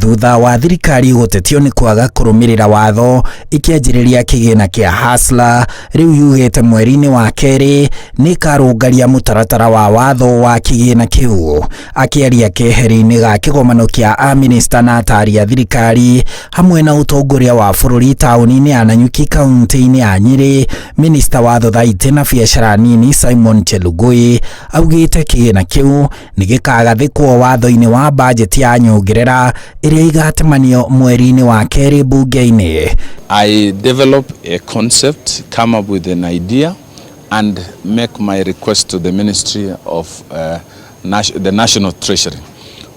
Thutha wa thirikari gũtetio nĩ kwaga kũrũmĩrĩra watho ĩkĩanjĩrĩria kĩgĩna kĩa Hustler, rĩu yugĩte mweri-inĩ wa kerĩ nĩ ĩkarũngaria mũtaratara wa watho wa kĩgĩna kĩu. Akĩaria keheri-inĩ ga kĩgomano kĩa amĩnĩsta na atari a thirikari hamwe na ũtongoria wa bũrũri taũni-inĩ ya Nanyuki kaunti-inĩ ya Nyĩrĩ, minista wa thothaitĩ na biacara nini Simon Chelugui augĩte kĩgĩna kĩu nĩ gĩkagathĩkwo watho-inĩ wa bajeti ya nyongerera ĩrĩa igatemanio mweri-inĩ wa kerĩ mbunge-inĩ. I develop a concept, come up with an idea, and make my request to the Ministry of the National Treasury,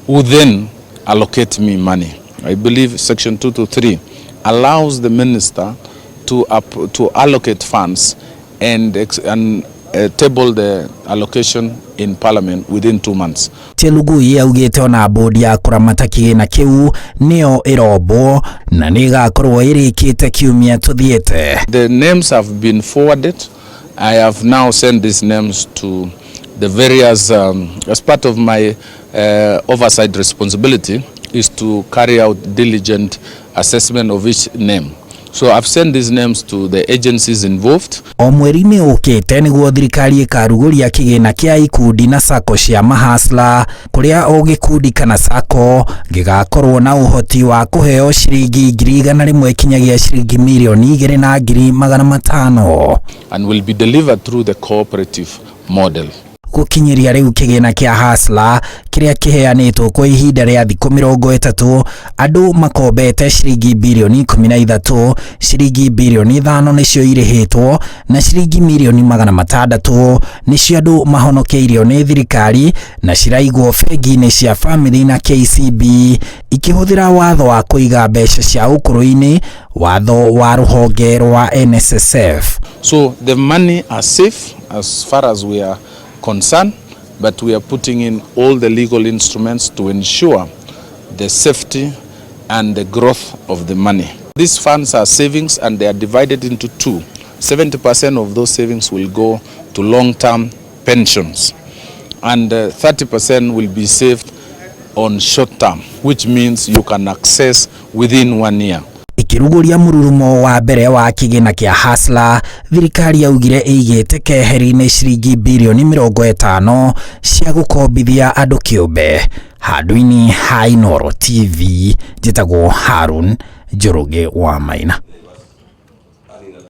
who then allocate me money. I believe Section 223 allows the minister to allocate funds and table the allocation in Parliament within 2 months. Chelugui augĩte ona bodi ya kũramata kĩgĩna kĩu nĩyo ĩrombwo na nĩ ĩgakorwo ĩrĩkĩte kiumia tũthiĩte. The names have been forwarded. I have now sent these names to the various, as part of my oversight responsibility, is to carry out diligent assessment of each name. So I've sent these names to the agencies involved. O mweri-inĩ ũkĩte nĩguo thirikari ĩkarugũria kĩgĩna kĩa ikundi na sacco cia mahasla, kũrĩa o gĩkundi kana sacco gĩgakorwo na ũhoti wa kũheo ciringi 100,000 kinyagia ciringi 2,200,000. And will be delivered through the cooperative model. Gũkinyĩria rĩu, kĩgĩna kĩa Hustler kĩrĩa kĩheanĩtwo kwa ihinda rĩa thikũ 30, andũ makombete ciringi 13 birioni, ciringi 5 birioni nĩcio irĩhĩtwo na ciringi 600 mirioni nĩcio andũ mahonokeirio nĩ thirikari na ciraigwo bengi-inĩ cia Family na KCB ikĩhũthĩra watho wa kũiga mbeca cia ũkũrũ-inĩ, watho wa rũhonge rwa NSSF. So the money are safe as far as we are concerned, but we are putting in all the legal instruments to ensure the safety and the growth of the money. These funds are savings and they are divided into two. 70% of those savings will go to long-term pensions and 30% will be saved on short term, which means you can access within one year. Ĩkĩrugũria mũrurumo wa mbere wa kĩgĩna kĩa Hustler, thirikari yaugire ĩigĩte keheri-inĩ ciringi 50 birioni cia gũkombithia andũ kĩũmbe. Handũ-inĩ ha Inooro TV, njĩtagwo Harun Njoroge wa Maina.